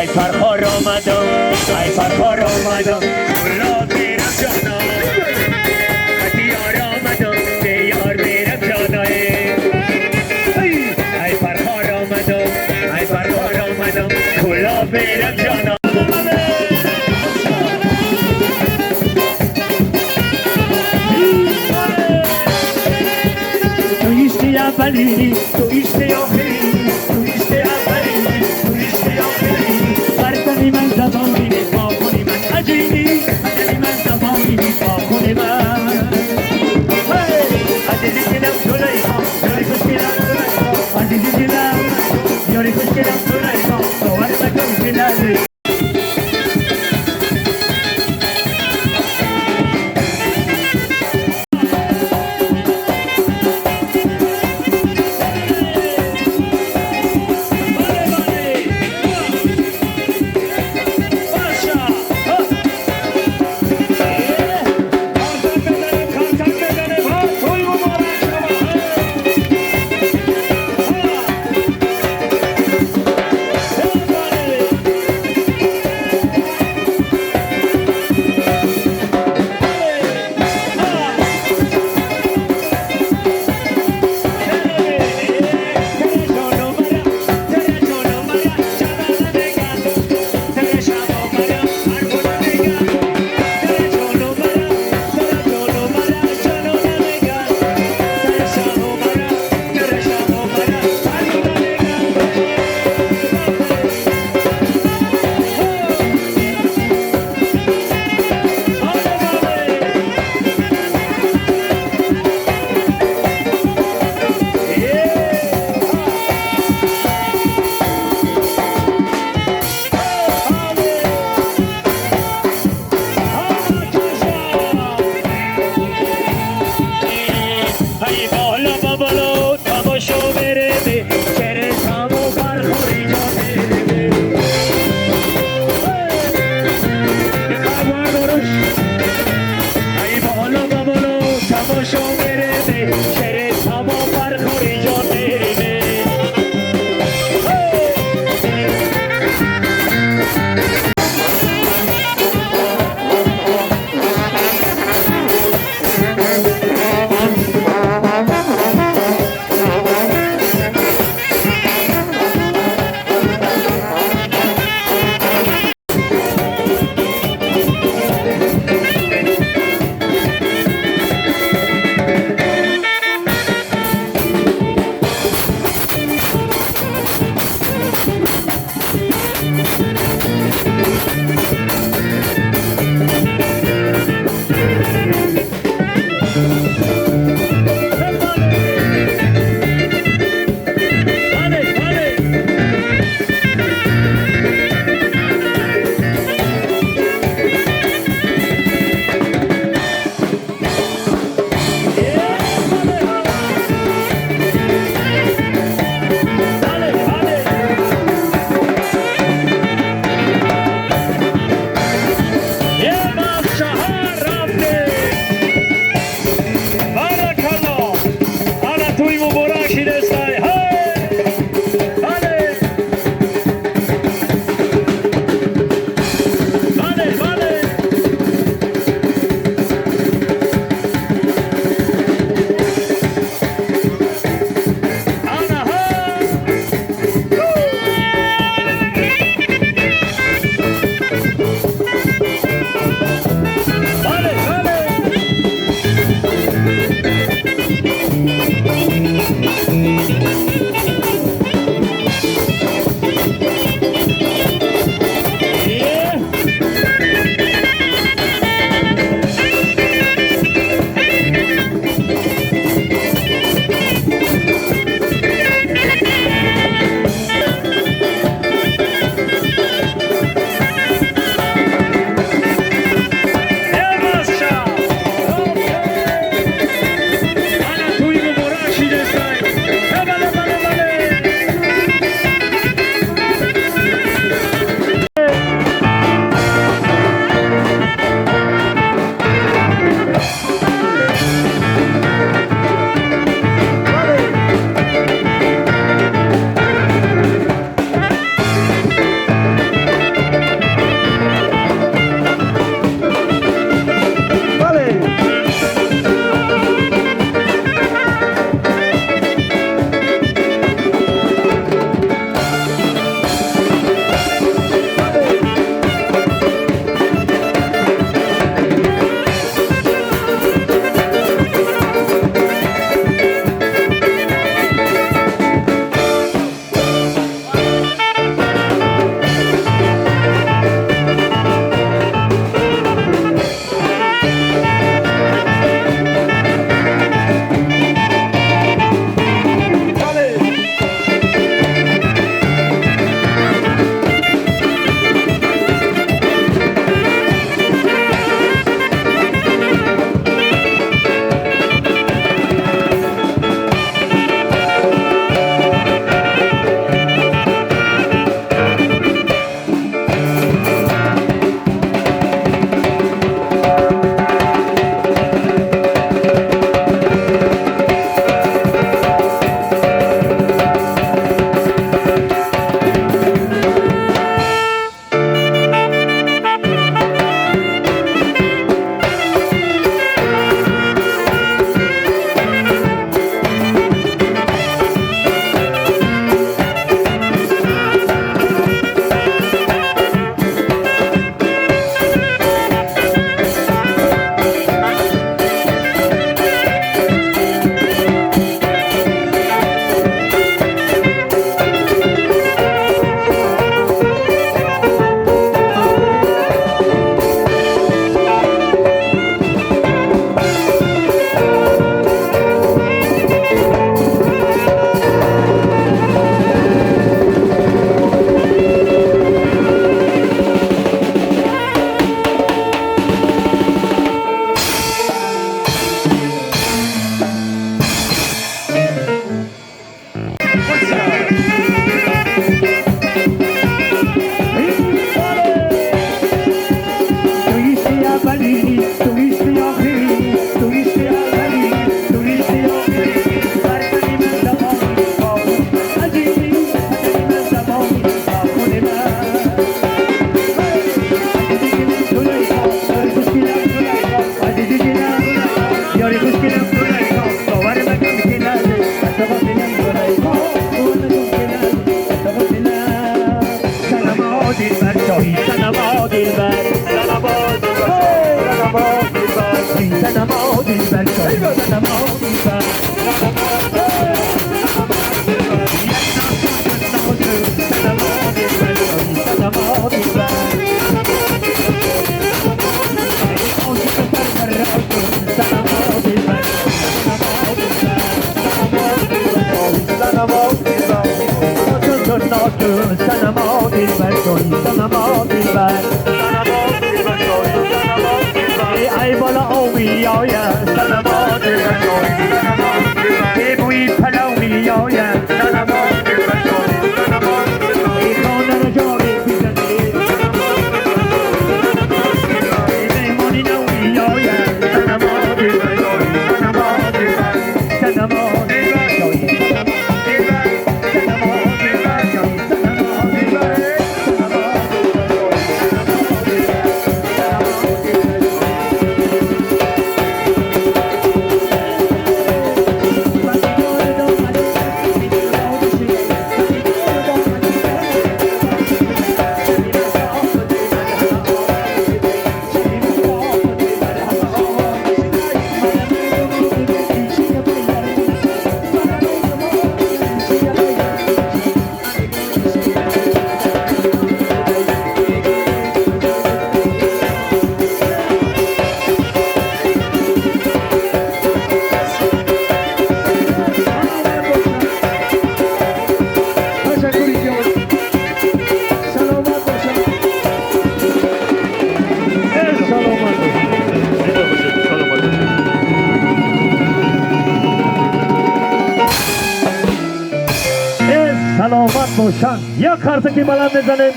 Ай Фархор омадам, ай Фархор омадам, кулоб мерам ҷоно. Диёр омадам, диёр мерам ҷоное. Ай Фархор омадам, ай Фархор омадам, кулоб мерам ҷоно. Ту ишқи аввалини, ту ишқи охирини, ту ишқи аввалини, ту ишқи охирини. Бар тани ман забонини, бо хуни ман аҷини, бар тани ман забонини, бо хуни ман. Азизи дилам Зулайхо, ёри хушгелам Зулайхо, азизи дилам, ёри хушгелам Зулайхо, бовар накун дилали. تو عشق اولینی، تو عشق آخرینی، تو عشق اولینی، تو عشق آخرینی. بر تن من زبانی با خون من عجینی، بر تن من زبانی با خون من. عزیزی دلم زلیخا، یاری خوشگلم زلیخا، باور مکن که لحظه حتی دلم زلیخا، باور مکن که لحظه حتی دلم. سنما دلبر شاهی، سنما دلبر، سنما دلبر، سنما دلبر، سنما دلبر شاهی، سنما دلبر. سنما دلبر شاهی، سنما دلبر. سنما دلبر، سنما دلبر شاهی، سنما دلبر. سنما دلبر شاهی، سنما دلبر. ای بالا آوی آیا، سنما دلبر شاهی، سنما دلبر. ای بوی پلاوی آیا، سنما دلبر شاهی، سنما دلبر. ای خانه را جاری بیزنی، ای مهمانی نوی آیا، سنما دلبر شاهی، سنما دلبر. سنما دلبر شاهی، دلبر، سنما دلبر شاهی، سنما دلبر، سنما دلبر. سلامت باشم. سلامت باشم. زنده باشید، سلامت باشید. سلامت باشن. یک қарсаки баланд мезанем.